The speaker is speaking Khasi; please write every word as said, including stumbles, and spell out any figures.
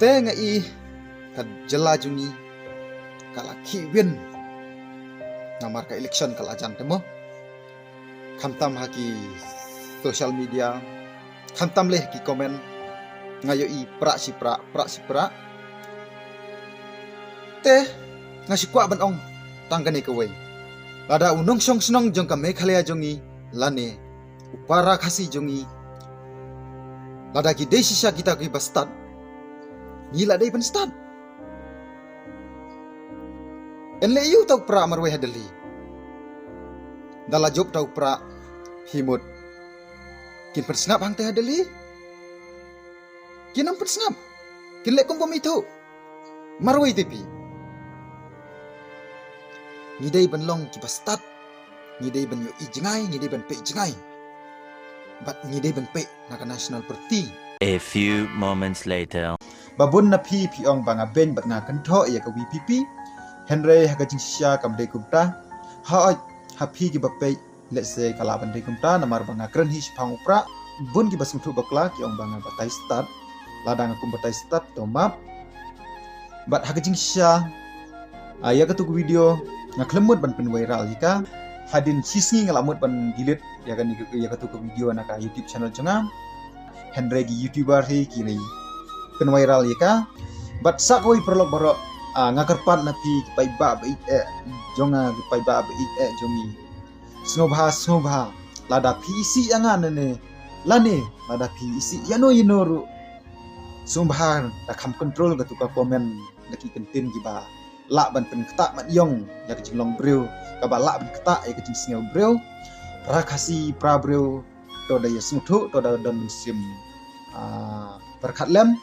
Te nga i ka jylla jong ngi ka la khih win namar ka election ka la jan te mo. Khamtam ha ki social media, khamtam leh ki comment, nga ïohi pra shi pra, pra shi pra. Te nga shu kwah ban ong tang kane kawei. Lada u nongshong shnong jong ka Meghalaya jong ngi lane u para Khasi jong ngi, lada ki dei shisha kita ki ba stad, ngi la dei ban stad. Yn leh ïa u ta u pra marwei ha Delhi. Da la jop ta u pra, phi mut kin pynsngap hangta ha Delhi? Kin ym pynsngap. Kin leh kum bym ithuh. Marwei te phi. Ngi dei ban long ki ba stad. Ngi dei ban ïohi jngai, ngi dei ban peit jngai. Bad ngi dei ban peit na ka national party. A few moments later. Ba bun na phi phi ong ba nga beiñ bad nga kynthoh ïa ka VPP. Hynrei ha ka jingshisha kam dei kumta. Hooid, ha phi ki ba peit, let's say ka lah ban dei kumta, namar ba nga kren hi shaphang u pra. Bun ki ba sngewthuh bakla ki ong ba nga batai stad. Lada nga kum batai stad to map. Bad ha ka jingshisha, ah, ïa katu ka video nga khlem mut ban pynviral ïa ka. Hadien shi sngi nga la mut ban delete ïa kane, ïa katu ka video na ka YouTube channel jong nga. Hynrei ki YouTuber hi ki pynviral ïa ka. Bad sa kawei paralok baroh, ah, nga kyrpad na phi ki paidbah ba ïeit eh jong nga, ki paidbah ba ïeit eh jong ngi. Sngewbha, sngewbha. Lada phi isih ïa nga ne ne, lane lada phi isih ïano ïano ruh, sngewbha da kham control katu ka comment da ki kyntien ki ba lah ban pynktah mat ïong ïa ka jinglong briew, ka ba lah ban ktah ïa ka jingsngew briew. Pra Khasi, pra briew, to da ïa sngewthuh, to da don mynsiem, ah, pyrkhat lem.